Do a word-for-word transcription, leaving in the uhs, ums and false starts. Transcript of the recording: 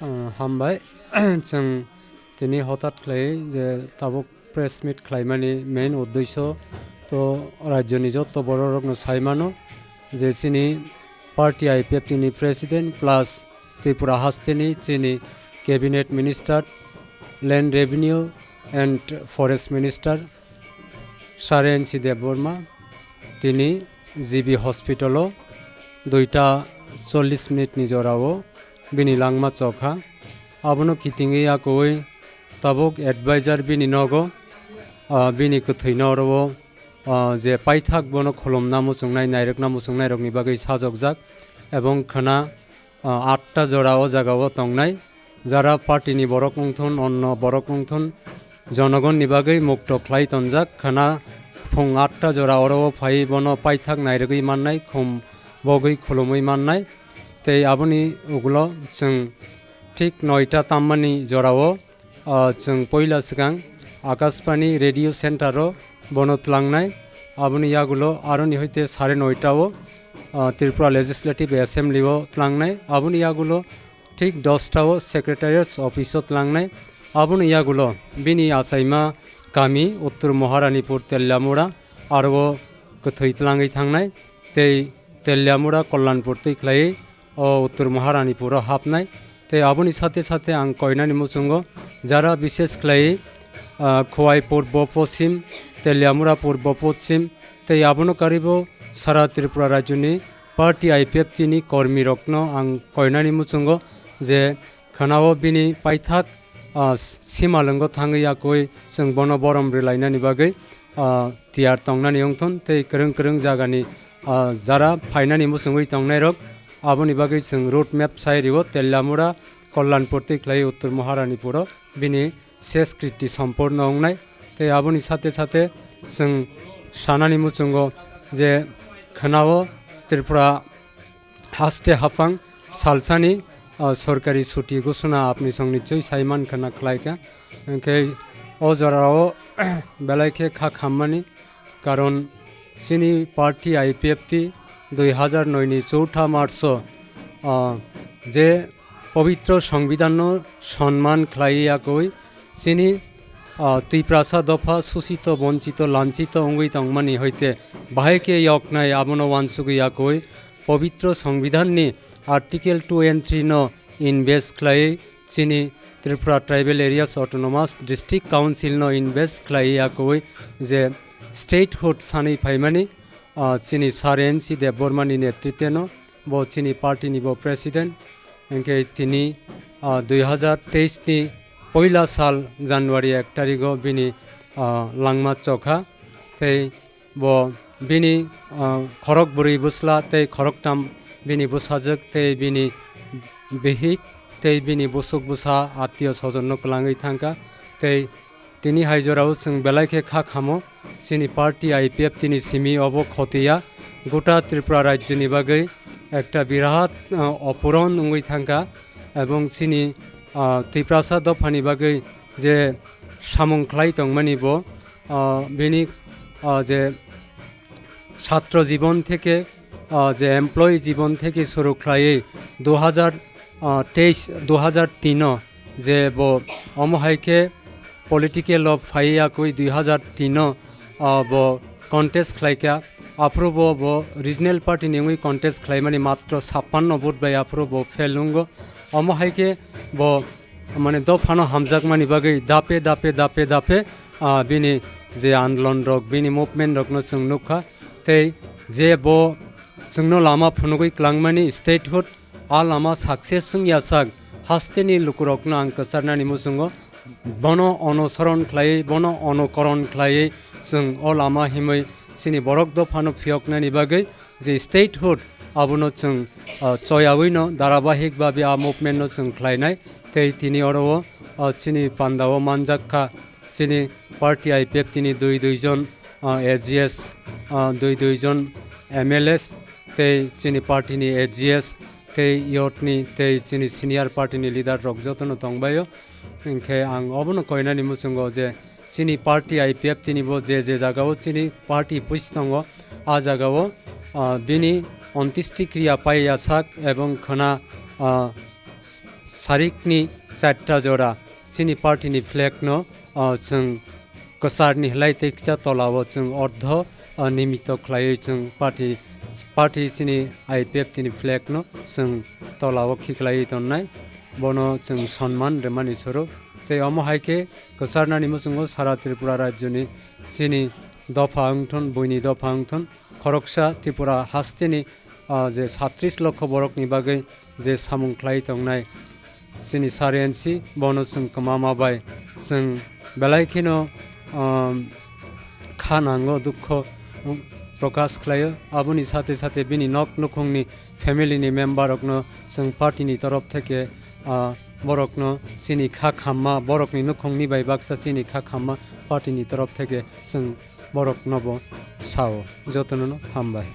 Ah, hambai. Chwng tini hotat khlai je tabuk press meet khlaimani main uddesyo to rajyoni jotto bororokno sai mano je chini party I P F T ni president plus Tripura hasteni chini cabinet minister, land revenue and forest minister Saren C Debbarma tini G B hospital o duita chollish minute ni jorao bini langma chokha. Abono kitingwi akoi tabuk advisor bini nogo, ah, bini kwthwino oro o, ah, je paithak bono khulumna muchungnai, nairwkna muchungnairokni bagwi sajokjak, ebong khwna, ah, atta jora o jagao tongnai. Jara party ni borok wngthun, onno borok wngthun, jonogonni bagwi mukto khlai tonjak khwna phung atta jora oro o phai bono paithak nairwgwi mannai, khum bogwi khulumwi mannai. Tei aboni ugulo chwng thik noita tammani jorao, ah, chwng poila swkang Akashbani radio center o bono tlangnai. Aboni yagulo aroni hoite sare noita o, ah, Tripura Legislative Assembly o tlangnai. Aboni yagulo thik dosta o Secretariat office o tlangnai. Aboni yagulo bini achaima kami Uttor Maharanipur Telliamura aro kwthwi tlangwi thangnai tei Telliamura Kalyanpur twi khlaiwi o Uttor Maharanipur o hapnai. Tei aboni sate sate ang koinani muchungo jara bishes khlaiwi, ah, Khowai Purbo Poschim, Telliamura Purbo Poschim tei abono karibo sara Tripura rajyoni party I P F T ni kormi rokno ang koinani muchungo je khwnao bini paithak, ah, simalwngo thangwi yakwi chwng bono borom rwlainani bagwi, ah, tiyar tongnani wngthun tei kwrwng kwrwng jagani, ah, jara phainani muchungwi tongnairok aboni bagwi chwng road map sai rio Telliamura Kalyanpur twi khlai Uttor Maharanipuro bini ses kriti somporno wngnai. Tei aboni sate sate chwng sanani muchungo je khwnao Tripura haste haphang salsani, ah, sorkari chuti gosona apni song nichoi sai mankha na khlaikha. Hinkhe o jorao belai khe kha khammani, karon chini party I P F T dui hazar noi ni choutha March o, ah, je pobitro Songbidanno sonman khlaiwi yakwi chini, ah, Twiprasa dopha susito, bonchito, lanchito wngwi tongmani hoite bahai khe yoknai abono wansugwi yakwi pobitro Songbidanni Article two and three no invest khlaiwi chini Tripura Tribal Areas Autonomous District Council no invest khlaiwi yakwi je statehood sanwi phaimani, ah, chini Saren C Debbarma ni netritwno bo chini party ni bo president. Hinkhe tini, ah, dui hazar teis ni poila sal January ek tarigo bini, ah, langma chokha. Tei bo bini, ah, khorok bwrwi bwsla tei khoroktam bini bwsajwk tei bini bihik tei bini bwswk bwsa attiyo sojonno kwlangwi thangkha. Tei tini hai jorao chwng belai khe kha khamo, chini party I P F T ni simi obo khotiya gota Tripura rajyoni bagwi ekta birat, ah, oporon wngwi thangkha, ebong chini, ah, Twiprasa dophani bagwi je samung khlai tongmani bo, ah, bini, ah, je chhatro jibon theke, ah, je employee jibon theke suru khlaiwi dui hazar teis, dui hazar tin o je bo omo hai khe political o phaiya kwi dui hazar tin o, ah, bo contest khlaikha. Aphuru bo, bo regional party ni wngwi contest khlaimani matro sappanno vote bai aphuru bo fail wngo. Omo hai khe bo mane dophano hamjakmani bagwi dape dape dape dape, ah, bini je andolon rok, bini movement rokno chwng nukha. Tei je bo chwngno lama phunugwi klangmani statehood, a lama success wngya sak hasteni lukurokno ang kwcharnani muchungo bono onusoron khlaiwi, bono onukoron khlaiwi chwng o lama himwi chini borok dophano phiyoknani bagwi je statehood abono chwng, ah, choyawino darabahik babe a movement no chwng khlainai. Tei tini oro o, ah, chini pandao manjak kha chini party I P F T ni dui dui jon, ah, A G S, ah, dui dui jon M L As tei chini party ni A G S tei youth ni tei chini senior party ni leader rok jotono tongbaio. Hinkhe ang obono koinani muchungo je chini party I P F T ni bo je je jagao chini party push tongo, a jagao, ah, bini ontisti kriya paiya sak ebong khwna, ah, Sarikni charta jora chini party ni flag no, o, chwng kwcharni hlai tei kisa tola o chwng ordho, o, nimito khlaiwi chwng party, party chini I P F T ni flag no chwng tola o khiklaiwi tonnai, bono chwng sonman rwmani swrwk. Tei omo hai khe kwcharnani muchungo sara Tripura rajyoni chini dopha wngthun, buini dopha wngthun, khoroksa Tripura hasteni, ah, je satris lokho borokni bagwi je samung khlai tongnai chini sar N C, bono chwng kwmama bai chwng belai kheno, um, kha nango, dukho, um, prokash khlaio. Aboni sathe sathe bini nok nukhungni family ni member rokno chwng party ni torof theke, ah, borokno chini kha khamma, borokni nukhungni bai baksa chini kha khamma party ni torof theke chwng borokno bo sao. Jotono no hambai.